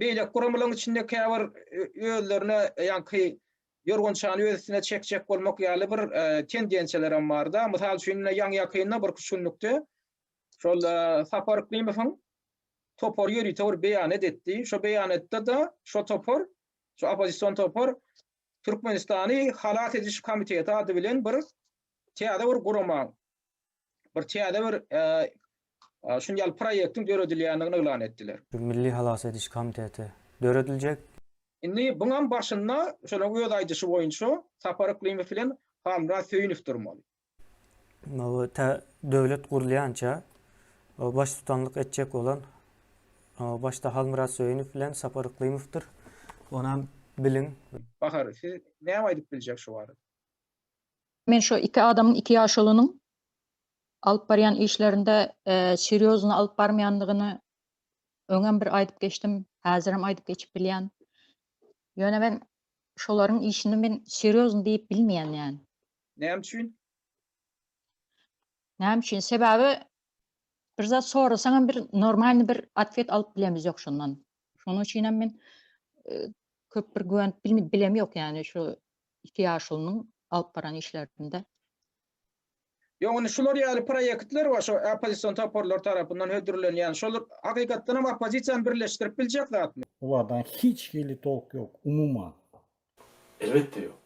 Beýleki guramalaryň içinde käbir özlerine ýaňky ýorgançany öz üstüne çekjek bolmak ýaly bir tendensiýalar hem bar-da. Mysal üçin, ine ýaňy-ýakynda birküç günlükde şol Sapar Yklymowyň topary ýörite bir beýanat etdi. Şo beýanatda-da şo topar, şo oppozision topar Türkmenistany halas ediş komiteti ady bilen bir täze bir gurama, bir täze bir şuny ýaly proýektiň döredilýändigini yglan etdiler. Milli halas ediş komiteti dörediljek. Indi buňam başynda şolaryň öz aýdyşy boýunça Sapar Yklymow bilen Halmyrat Söýünow durmaly. Tä döwlet gurulýança baştutanlyk etjek bolan başda Halmyrat Söýünow bilen Sapar Yklymowdyr. Onam biliň. Bahar, siz näme aýdyp biljek şu barada? Men şu iki adamyň, iki ýaşulynyň alyp barýan işlerinde serýozny alyp barmaýandygyny öňem bir aýdyp geçdim, häzirem aýdyp geçip bilýän. Ýöne men şolaryň işini men serýozny diýip bilmeýän ýani. Näme üçin? Näme üçin? Sebäbi bir zat sorasaňam bir normalny bir otwet alyp bilemiz ýok şondan. Şonuň üçin hem men köp bir güwenip bilem ýok ýani şu iki ýaşulynyň alyp baran işlerinde. Ýok, indi şular ýaly proýektler bar, şo oppozision toparlar tarapyndan hödürlenýän. Şolar hakykatdan hem oppozisiýany birleşdirip biljek zatmy? Olardan hiç hili tolk ýok umuman. Elbetde ýok.